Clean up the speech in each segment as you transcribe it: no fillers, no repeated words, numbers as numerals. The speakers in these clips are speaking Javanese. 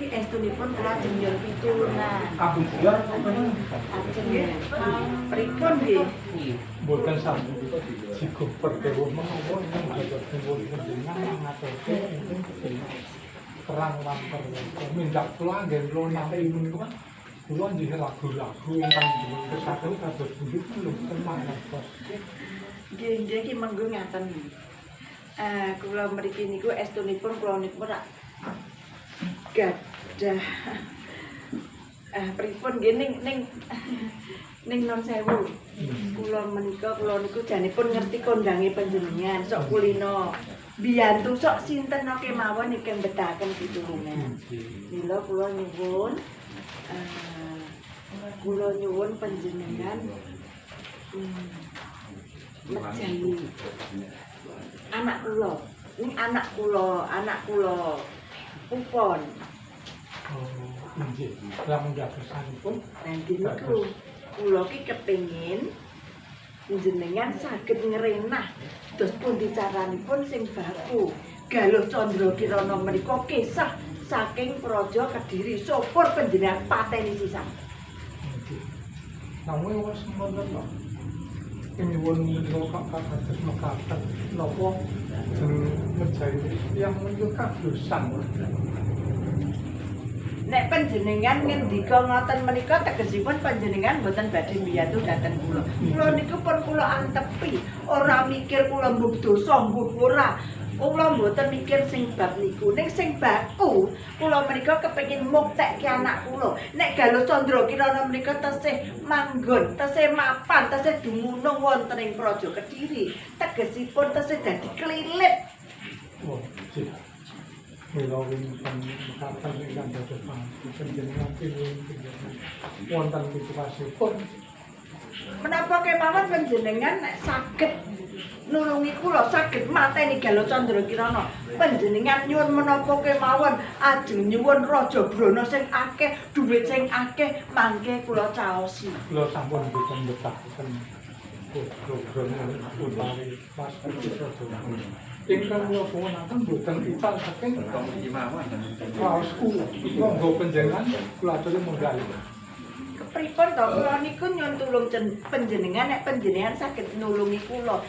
niki estunipun kula ajeng nyuwun pitulungan. Ajeng pripun nggih? Mboten sampun jigo perdewuh menapa ingkang dados nyuwun panjenengan ngaturke ingkang perang lan perwasa. Mindak kula anggen kula nampi menika kan kula nggih ragu-ragu ingkang dipun kersakaken kados pundi kula mboten mangertos. Nggih, nggih iki mengko ngaten. Kula mriki niku estunipun kula niku rak gadah pripun nggih ning ning ning non sewu. Kula menika kula niku janipun ngerti kondange panjenengan sok kulino. Biyantu sok sinten kemawon ingkang betahaken pitulungan. Mila kula nyuwun kula nyuwun panjenengan mejahi anak kula. Ning anak kula pupon. Oh, inggih. Lamun dadosanipun Nanti niku kula ki kepengin jenengan saged ngrenah dos pundi caranipun sing baku. Galuh Candra Kirana menika kisah saking Praja Kediri syukur panjenengan pateni sisan. Nggih. Namung wis ngoten to. Nyuwun menika kok kados mekaten napa jeneng mejahi tiyang menika kadosan. Nek panjenengan ngendika ngoten menika tegesipun panjenengan mboten badhe mbiyantu dhateng kula. Kula niku pun kula antepi, ora mikir kula mbuh dosa mbuh ora. Kula mboten mikir sing bab niku. Ning sing baku kula menika kepengin muktekke anak kula. Nek Galuh Candra Kirana menika tesih manggon, tesih mapan, tesih dumunung wonten ing Praja Kediri, tegesipun tesih dadi klilip. Oh, nggih. Mila wonten mekaten ingkang dados panjenengan panjenengan wonten pitukasipun. Menapa kemawon panjenengan nek saged nulungi kula, saged mateni Galuh Candra Kirana, panjenengan nyuwun menapa kemawon, ajeng nyuwun Raja Brana sing akeh, dhuwit sing akeh, mangke kula caosi. Kula sampun boten betahaken Brana utawi Mas Raja Brana. Ingkang kula suwunaken boten ical saking raos kula. Monggo panjenengan kula aturi monggo. Kepripun to kula niku nyuwun tulung panjenengan nek panjenengan saged nulungi kula.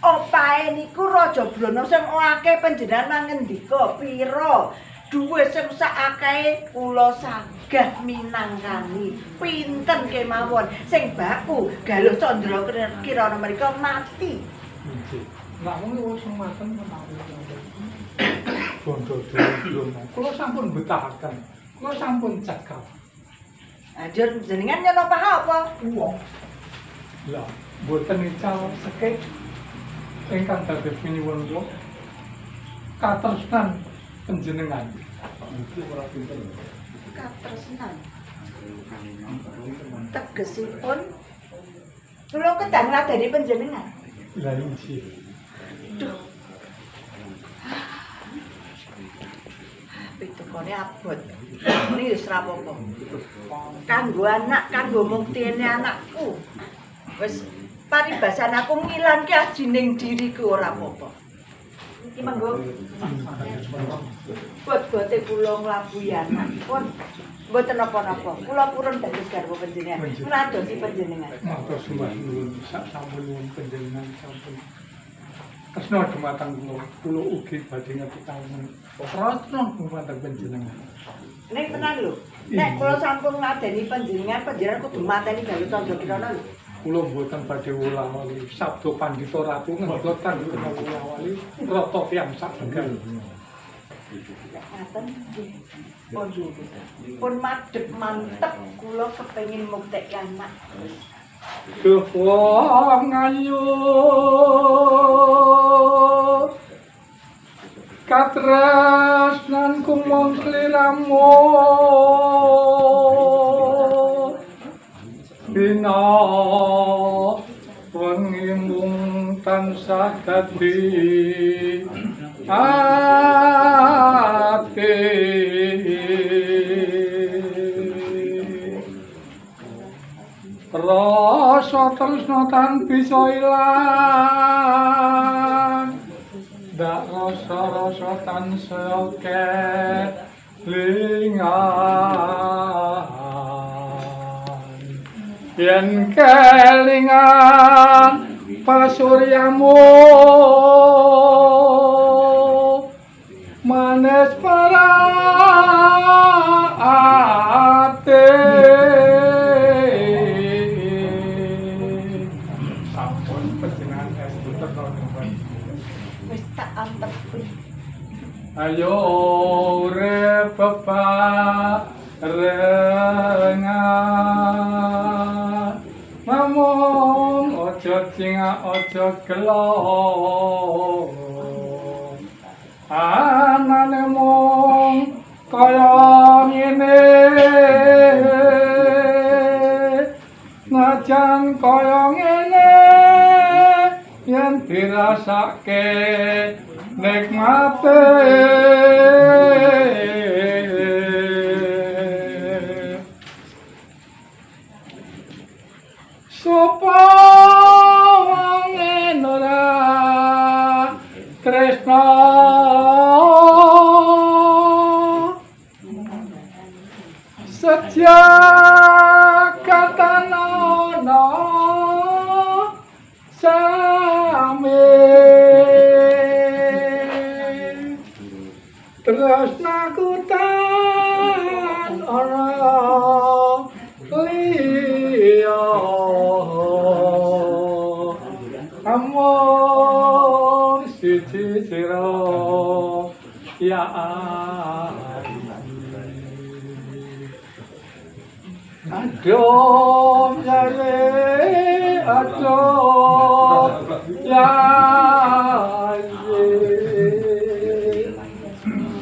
Opahe niku Raja Brana sing akeh panjenengan mangendika pira dhuwit sing sak akehe kula sagah minangkani. Pinten kemawon sing baku Galuh Candra Kirana menika mati. Nggih. Namung wis mekaten menawi bondo Brana. Kula sampun betahaken. Kula sampun cekap. Anjur jenengan nyono paha apa? Wong. Lah, mboten ical sekek ingkang dados pinyuwun kula katresnan panjenengan. Katresnan. Tegesipun kula kedah ngladeni panjenengan. Lah inggih. Duh. Pitukane abot. Ini wis ra apa-apa. Kanggo anak, kanggo muktine anakku. Wis paribasan aku ngilangke ajining diriku ora apa-apa. Iki monggo. Bot-bote kula nglabuhi anak pun mboten napa-napa. Kula purun dados garwa panjenengan. Ngladosi panjenengan. Matur sembah nuwun sak sampun nuwun panjenengan sampun. Tresna dumateng kula, kula ugi badhe ngetutaken tresna dumateng panjenengan. Ning tenan lho. Nek kula sampun ngladeni panjenengan, panjenengan kudu mateni Galuh Candra Kirana lho. Kula mboten badhe wola-wali sabda pandhita ratu ngendot kanggo wola-wali rata tiyang sak tegal. Ngaten nggih. Pun madhep mantep kula kepengin muktekke anak. Duh wong ayu katresnan kumong sliramu dina wengi mung tansah dadi ati. Rasa tresna tan bisa ilang, ndak rasa-rasa tan seoke Kelingan yen kelingan pasuryamu manis parate sampun panjenengan estu teko. Wis tak antepi. Ayo urip bebarengan, namung aja cingak aja gelo, anane mung kaya ngene, najan kaya ngene yen dirasake nikmate. Sapa wonge ora tresna sejak katanono sami tresnaku tan ora liya amung siji sira ya. Aduh ya ye, aduh ya ye,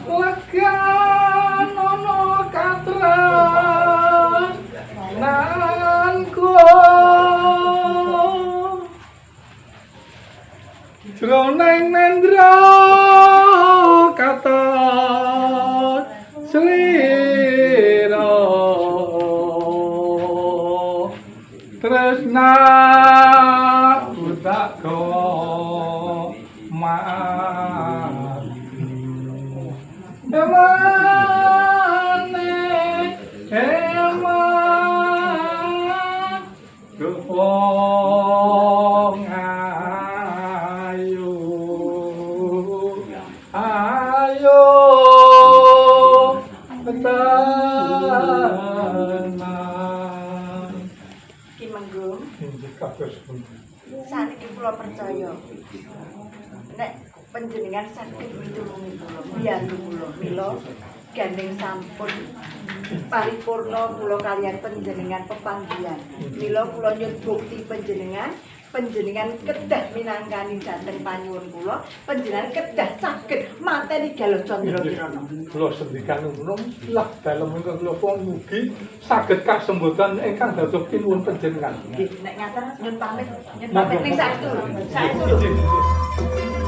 legan ana katresnanku jroning nendra katon slira tresnaku tak gawa mati emane eman wong ayu ayo tenan. Ki Menggung, Inggih kados pundi? Saniki kula percaya nek panjenengan saged mitulungi kula, mbiyantu kula. Mila gandeng sampun paripurna kula kaliyan panjenengan pepanggihan. Mila kula nyuwun bukti panjenengan, panjenengan kedah minangkani dhateng panyuwun kula, panjenengan kedah saged mateni Galuh Candra Kirana. Kula sendikan ngono lah dalem ingkang kula pun mugi saged kasembodan ingkang dados pinuwun panjenengan. Nggih, nek ngaten nyuwun pamit, nyuwun pamit ning saestu lho. Saestu lho. Inggih, inggih.